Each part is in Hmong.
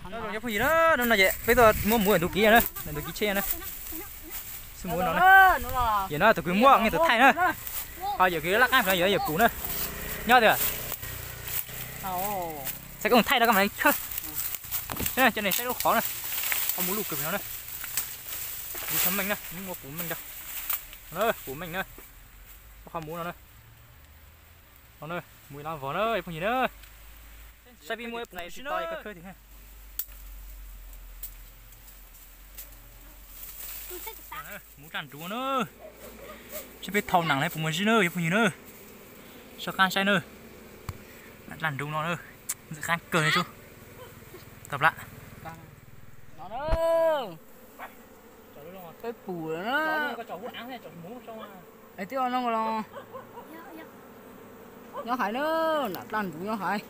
Cov phooj ywg na, hnub no ces peb tuaj muab muv ntug kiv na, ntug kiv tsheb na. Xub muv no na. Yam no tus kwv muab, nws tus thaij na. Ho yawm kwv laj qab no yog yawm Pum na. Nyob tiag. Saib koj mus thaij rau koj mam li khawb. Cov neeg saib lub qhov na. Ho muv luj kawg no na. Muv tshaj meej na, muv Pum meej rau. Pum meej na. Qhov muv no na. No na, muv lab vog na, phooj ywg na. Saib peb muaj ib pum zib to, koj khawb tiag. Muv daj nruv na. Saib peb thau nas los puas muaj zib na, yog phooj ywg na. Soj qab saib na. Daj nruv no na, ntxim qab kawg li sub. Tau plab. Peb pum lawm na. Es twb no los nyob hais na, nas daj nruv nyob hais.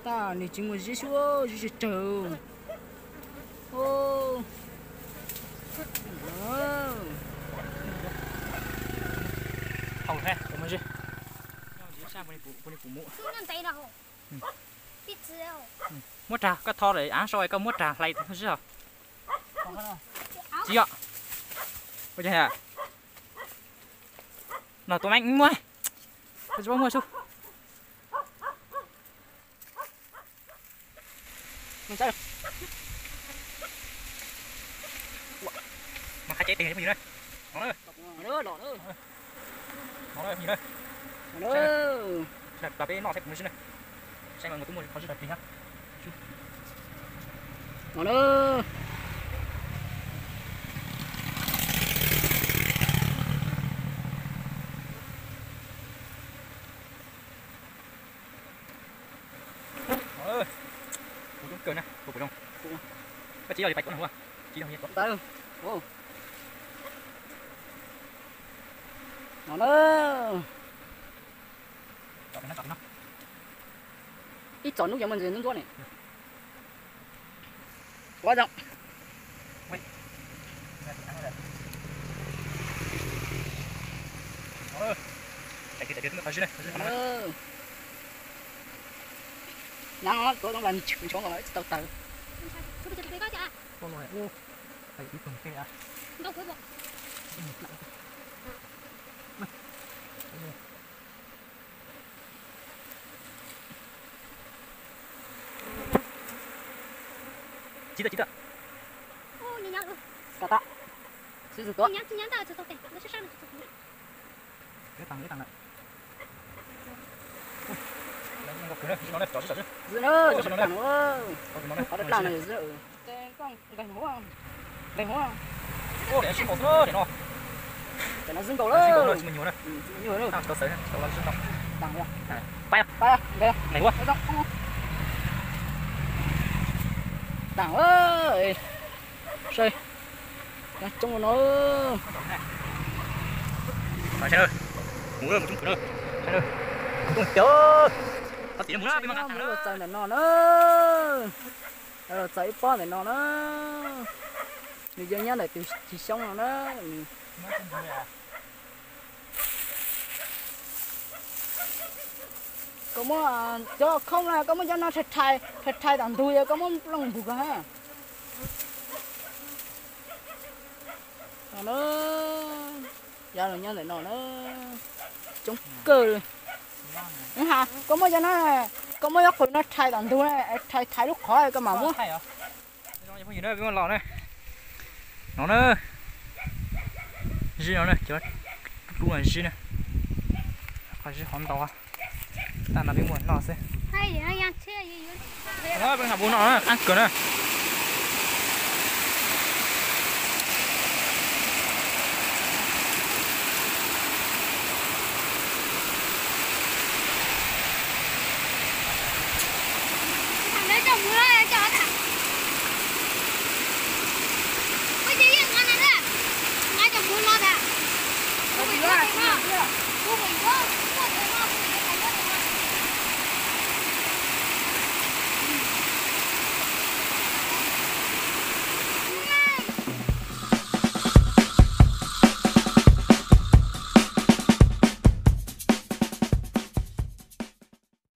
Tab nws tsis muaj zib sub, zib tsawg tsawg. Muab rag, koj tho lawm av sau koj muab rag hlais zib os. Tsis yog. Ua cas hais no tua meej muaj, koj tsis paub muaj sub. Mas qab ceb tes phooj ywg na. Peb noj saib kuv muaj zib na. Saib mas nkaus twb muaj qhov zib plig na. Kuv coob kawg na, kuv zoo. Koj tsis yog li pais tuaj no, tsis yog li tuaj. Ib txom nub cov muaj ntsis ntxuab ntxuab ne. Ua zoo. Nyab tuav zoo las tshwm ntshov los tsis tau taws. Tsis tau, tsis tau. Tsis tau. Zib no, zib no. Nqaij huab, nqaij huab. Ua, daim no sib nkaus xwb daim no. Daim no sib nkaus lawm. Tsis muaj nyuag na. Tsis muaj nyuag na. Tau xawv, tau los sib nkaus. Pab, pab, nqaij huab. Tau, tau. Saib, coob no. Saib na, mus na, mus coob kawg na. Saib na, mus coob cawv. Txav tim no mus na, peb mam los txaws ntawm no na. Los txaws ib pob ntawm no na. Nws yog nyob ntawm tus cig xyoob no na. Koj muab cov khoob na, koj muab cov no rhais rhais, rhais rhais tom ntug, yog koj muab plooj ntug ko ha. Yav los nyob ntawm no na, coob kawg li. Ha, koj muab cov no, koj muab cov qws no rhais tom ntug, rhais thaiv lub qhov koj mam muab. Peb los na. No na, zib no na, cov lub no zib na. Qhov zib hov ntau, tab no peb muab noj xwb. Peb nqa mus noj na, qab kawg na.